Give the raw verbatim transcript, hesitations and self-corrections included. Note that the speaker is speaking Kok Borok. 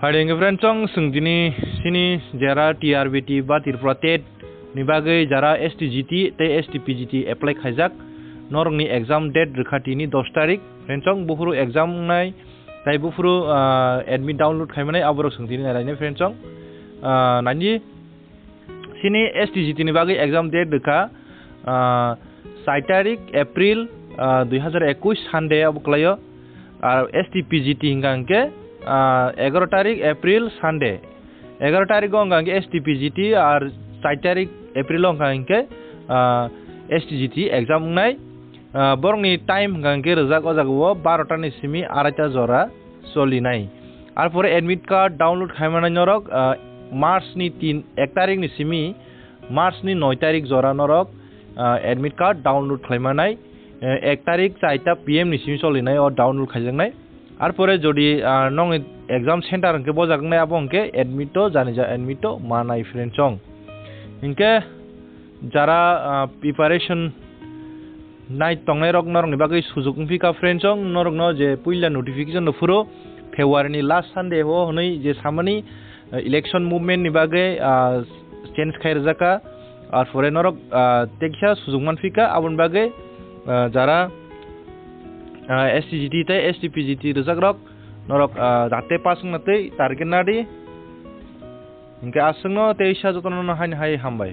Hai hwnkhe friend chong, chwng tini sini jara T R B T ba Tripura TET ni bagwi jara S T G T tei S T P G T apply khaijak, norokni exam date rwkha tini dos tarik. Friend chong, buphuru exam wngnai tei buphuru, ah, admit download khaimanai aborok chwng tini nailainai friend chong. Ah, naidi sini S T G T ni bagwi exam date rwkha, ah, char tarik April, ah, dui hazar ekush Sunday abo kwlaio. Ar S T P G T hwnkha hwnkhe, ah, egaroh tarik April Sunday. Egaroh tarik o hwnkha hwnkhe S T P G T ar char tarik April o hwnkha hwnkhe, ah, S T G T exam wngnai. Ah, borokni time hwnkha hwnkhe rwjak o jaga o barota ni simi araita jora cholinai. Arpore admit card download khaimanai norok, ah, March ni tin, ek tarik ni simi March ni noi tarik jora norok, ah, admit card download khlaimanai, eh, ek tarik char ta P M ni simi cholinai o download khaijaknai. Arpore jodi, ah, nongni exam center hwnkhe bojaknai abo hwnkhe admit to jani ja admit to manai friend chong. Hinkhe jara, ah, preparation nai tongnai rok norokni bagwi sujuk wngphi kha friend chong, norokno je puila notification rw phuru February ni last Sunday o hwnwi je samani, ah, election movement ni bagwi, ah, change khai rwjak kha. Arpore norok, ah, teksa sujuk manphi kha, aboni bagwi, ah, jara, ah, S T G T tei S T P G T rwjak rok norok, ah, jate pass wngna tei target nadi. Hinkhe aswkno teisa jotono haini hai hambai.